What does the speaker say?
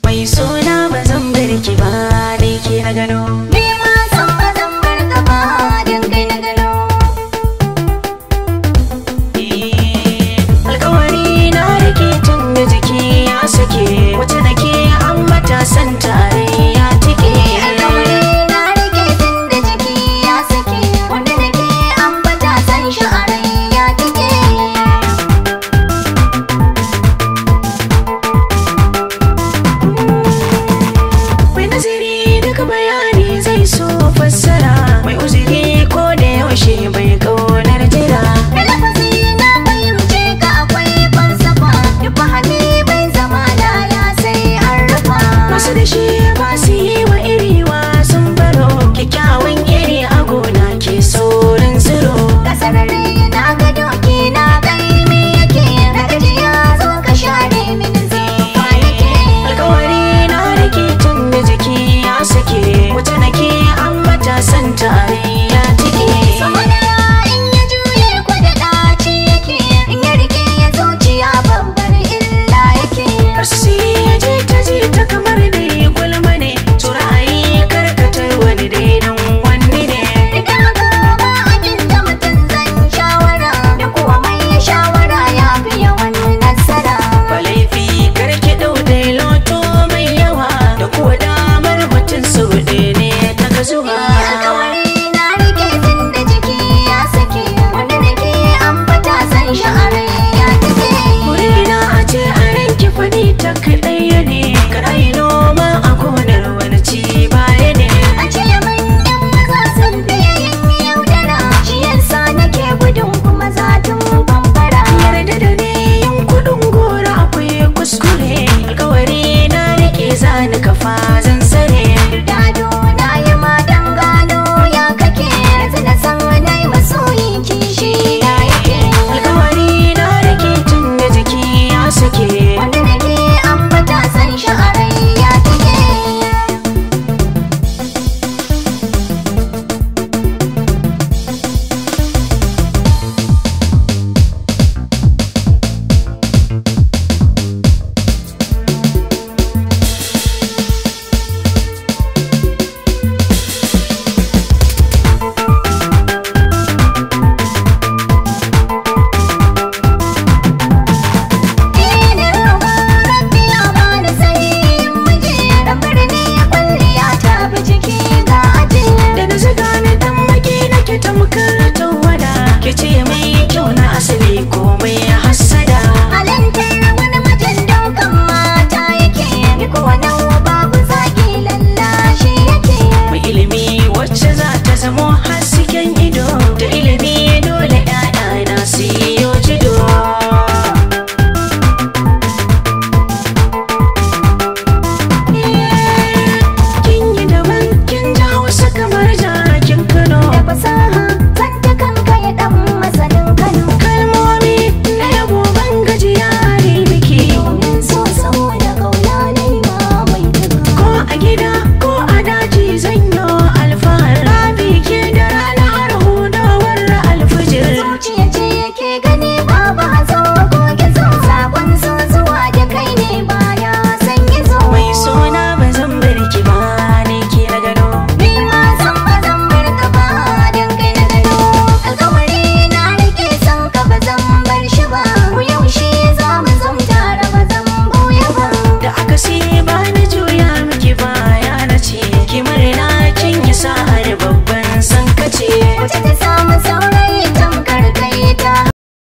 Mai suna ba zan bar ki ba, ni ke na gano. Ni ma san ba zan bar ka ba, dan kai na gano. Alkawari na rike tun da jiki ya sake, wacce nake ambata san tare ya tike. Alkawari na rike tun da jiki ya sake, wanda nake ambata san shi a rai ya tike. Mai nazari duka bayani zai so fassara, mai uzuri ko da yaushe bai kaunar jira. Da lafazi na fahimce ka akwai falsafa, duk fahimi bai zama laya sai an rufa. Masu da shi ba su yi wa iri wasan baro, kyakkyawan iri a gona ke saurin tsiro. Ka sarari na ga doki na kaimi yake, na gajiya zo ka share mini zufa nake. Alkawari na rike tun da jiki ya sake, wata nake ambata san tare ya tike. So madara in ya juye ko da ɗaci yake, in ya rike ya zuciya babbar illa yake. Karsu je ta je ta kamar dai gulma ne, to ra'ayi karkatar wani daidan wani ne. Idan haka ba abin da mutum zan shawara, da kuwa mai shawara ya fi yawan nasara. Ba laifi karki ɗau dai loto mai yawa, da kuwa damar mutum sau ɗaya ne ta ga zuwa. Alkawari na rike tun da jiki ya sake, wanda nake ambata san shi a rai ya take. Burina a ce a ranki faɗi ta kaɗai ne, kar a yi noma a gonar wani ci baya ne. A ce min yan maza sun fiye yin yaudara, shi yasa nake gudun kuma zatun bambara. Yarda da ni yin kuɗin gora akwai kuskure, alkawari na rike zani kafa zan sare. Dado na yi ma dan gano ya kake, yanzu na san na yi masoyi kishi na yake. Alkawari na rike tun da jiki ya sake. Wanda nake ambata san shi a rai ya take. Ina roƙon Rabbi ya bani sahihin miji, dan birni kwalliya ta bi jiki ga aji. Da na zaga ni dan maki nake tamkar tawada, ke ce mai kyau na asali komai hassada. Halantar wani mijin daukan mata yake, ni kuwa nawa babu zagi lallashi yake. Mai ilimi wacce za ta zamo hasken ido, da ilimi dole 'ya'yana su yi jido. Kin yi daban kin ji Hausa kamar jakin Kano. Da fasaha zan ta kanka ya dan masanin Kano. Kalmomi na yabo ban gajiya ne biki. Domin so saboda kauna na yi ma mai tuka. Ko a gida ko a daji zan yi alfahar. Rabi ke da rana har hudawar alfijir. Zuciya ce yake gani babu hazo ko gizo, sakon so zuwa da kai ne baya san gizo. Mai suna ba zan bar ki ba, ni ke na gano. Ni ma san ba zan bar ka ba, dan kai na gano. Alkawari na rike san ka ba zan bar shi ba, ko yaushe za mu zam tare ba zan buya ba. Da aka si ba na juya miki baya na ce, ki murna kin yi sa'ar babba.